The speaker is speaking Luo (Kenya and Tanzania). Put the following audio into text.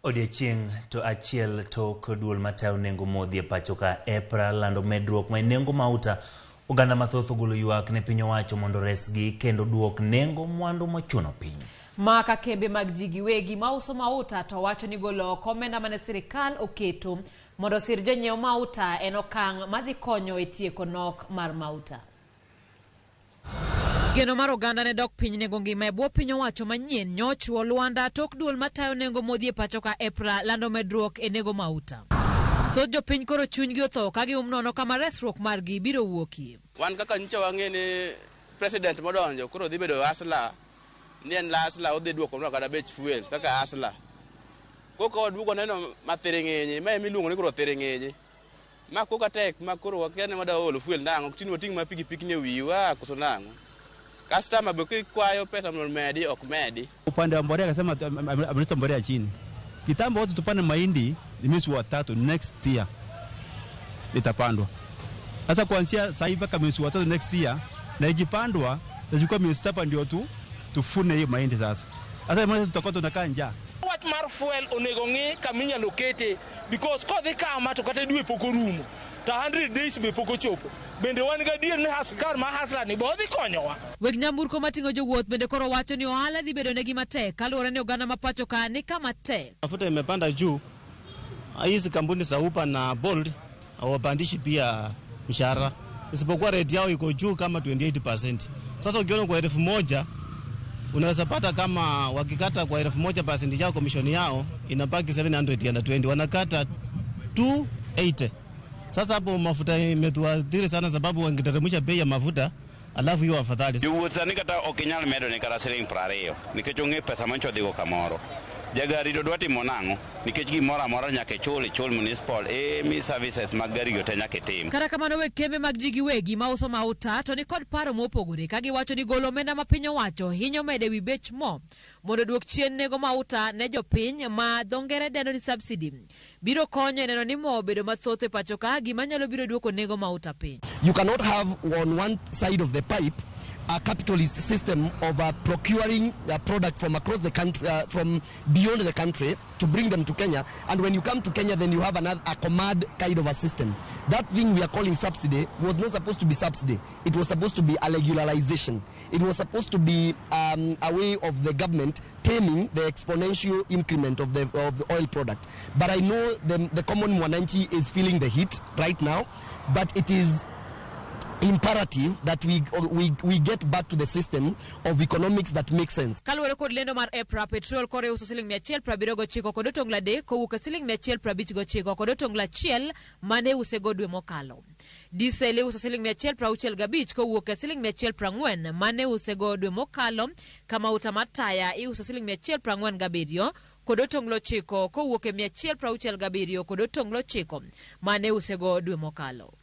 Odiechieng' to achiel tok duol matayo nengo modhi e pacho ka EPRA lando medruok ma nengo mauta, oganda mathoth ogolo ywak ne piny owacho mondo resgi kendo duok nengo mwandu mochuno piny. Maka kembe mag ji giwegi mauso mauta to wacho ni golo oko omenda mane sirikal oketo mondo osir jonyiew mauta en okang' madhi konyo e tieko nok mar mauta. Geno mar oganda ne dok piny nengo ngima e bwo piny owacho manyien nyochwo Lwanda tok duol matayo nengo modhi e pacho ka EPRA lando medruok e nengo mauta. Thoth jopiny koro chunygi otho ka gium nono kama resruok margi biro wuokie. Wan kaka nyicha wang'e ni president modonjo koro dhi bedo hustler, ni en hustler odhi duokonwa kata bech fuel kaka hustler. Koka waduogo waneno mathiring'inyi, ma ema iluongo ni koro thiring'inyi. Ma koka tek ma koro wakia ni wada olo fuel nang'o, tinde wating' ma pikipiki e wiwa koso nang'o. Customer be kikwayo pesa mondo medi ok medi. Upande wa mbolea akasema ameleta mbolea chini. Kitambo watu tupande mahindi ni mwezi wa tatu next year itapandwa. Sasa kuanzia sasa hivi mpaka mwezi wa tatu next year, na ikipandwa itachukua miezi 7 ndio tu tufune hiyo mahindi sasa. Sasa mwezi tutakuwa tunakaa njaa. Wach mar fuel onego ng'i kama inyalo kete because kodhi kama to kata dwe pok orumo to 100 days be pok ochopo. Bende wan gadier ni askar ma hustler ni bo dhi konyowa. Weg nyamburko mating'o jowuoth bende koro wacho ni ohala dhi bedo negi matek kaluwore ni oganda ma pacho ka ni kama tek. Mafuta imepanda juu, hizi kampuni za Uber na Bolt hawapandishi pia mshahara, isipokuwa rate yao iko juu kama 28%. Sasa ukiona kwa 1000 unaweza pata kama wakikata kwa 1000% yao, commission yao inabaki 720, wanakata 280. Sasa hapo mafuta imetuathiri sana, sababu wangeteremsha bei ya mafuta alafu hiyo afadhali. Jowuoth sani kata ok inyal medo ne kata siling 20 nikech onge pesa mancho dhigo kamoro. Jagari to dwa timo nang'o? Nikech gimoro amora nyaka ichul, ichul municipal, mi services mag gari go te nyaka itim. Kata kamano weg kembe mag ji giwegi mauso mauta to ni kod paro mopogore ka giwacho ni golo omenda ma piny owacho hinyo medo ewi bech mo mondo duok chien nengo mauta ne jopiny ma dho ngere dendo ni subsidy biro konyo e neno ni mo obedo mathoth e pacho ka, gima nyalo biro duoko nengo mauta piny. You cannot have on one side of the pipe a capitalist system of procuring a product from across the country, from beyond the country, to bring them to Kenya. And when you come to Kenya, then you have another a command kind of a system. That thing we are calling subsidy was not supposed to be subsidy. It was supposed to be a regularization. It was supposed to be a way of the government taming the exponential increment of the oil product. But I know the common mwananchi is feeling the heat right now, but it is imperative that we get back to the system of economics that makes sense. Kaluwore kod lendo mar EPRA, petrol koro iuso siling 179 kod otonglo 3 kowuok e siling 159 kod otonglo 1 mane iusego dwe mokalo. Diesel iuso siling 165 kowuok e siling 140 mane iusego dwe mokalo, ka mauta mar taya iuso siling 147 kod otonglo 9 kowuok e 167 kod otonglo 9 mane iusego dwe mokalo.